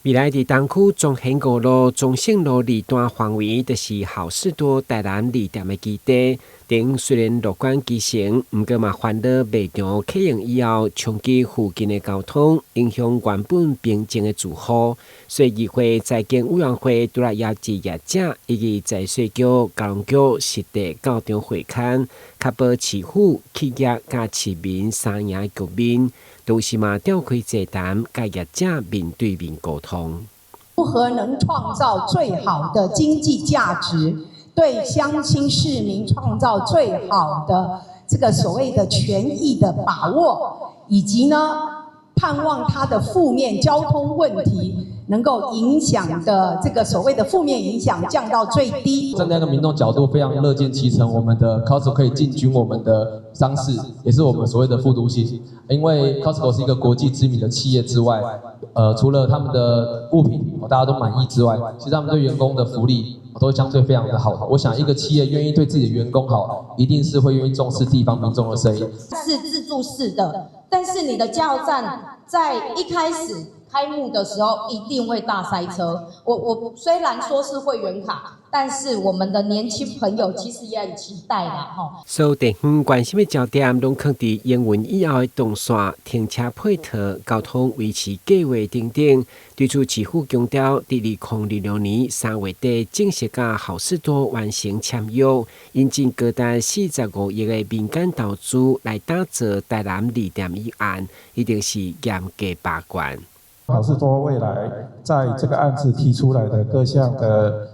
未來佇東區中興五路、中勝路二段範圍，就是好市多台南二店的基地。頂雖然樂觀其成，毋過嘛煩惱賣場啟用以後，衝擊附近的交通，影響原本平靜的住戶。所以議會財經委員會拄來邀集業者以及財稅局、交通局實地到場會勘，確保市府、企業佮市民三贏局面。同時嘛，召開座談，佮業者面對面溝通。如何能創造最好的經濟價值，對鄉親市民創造最好的這個所謂的權益的把握，以及呢，盼望它的負面交通問題能夠影響的這個所謂的負面影響降到最低。站在一個民眾角度，非常樂見其成，我們的 Costco 可以進軍我們的商市，也是我們所謂的副都心。因為 Costco 是一個國際知名的企業之外，除了他們的物品大家都滿意之外，其實他們對員工的福利都相對非常的好。我想一個企業願意對自己的員工好，一定是會願意重視地方民眾的聲音。是自助式的，但是你的加油站在一開始開幕的時候一定會大塞車。我雖然說是會員卡，但是我們的年輕朋友其實也很期待啦，吼。所有地方關心的焦點攏囥佇營運以後的動線、停車配套、交通維持計劃等等。對此，市府強調，佇2026年3月底正式佮好市多完成簽約，引進高達45億的民間投資來打造台南二店一案，一定是嚴格把關。好市多未來在這個案子提出來的各項的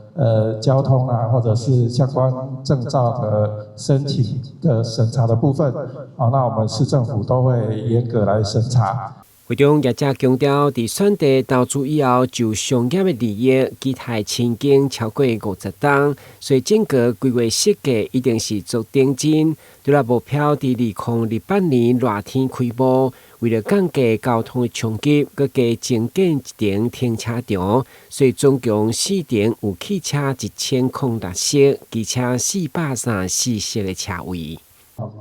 交通啊，或者是相關證照的申請的審查的部分，啊，那我們市政府都會嚴格來審查。會中業者強調，佇選地投資以後，就商業的利益，期待親近超過50冬，所以整個規劃設計一定是做認真。除了目標佇2028年熱天開幕，為了降低交通的衝擊，閣加增建一層停車場，所以總共四層有汽車1006室，機車434室的車位。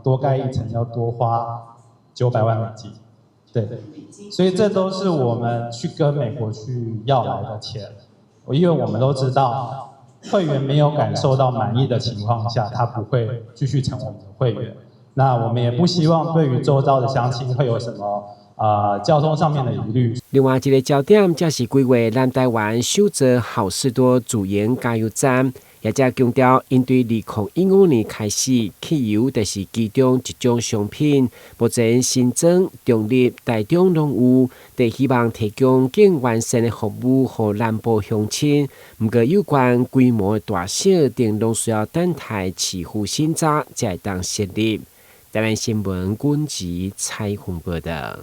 多蓋一層要多花900萬美金。對，所以這都是我們去跟美國去要來的錢。因為我們都知道，會員沒有感受到滿意的情況下，他不會繼續成為我們的會員。那我們也不希望對於周遭的鄉親會有什麼交通上面的疑慮。另外一個焦點，則是規劃南台灣首座好市多自營加油站。業者強調，𪜶對2015年開始，汽油就是其中一種商品。目前新莊、中壢、台中攏有，佇希望提供更完善的服務予南部鄉親。毋過有關規模的大小，定攏需要等待市府審查，才會當設立。台灣新聞，軍籍采訪報道。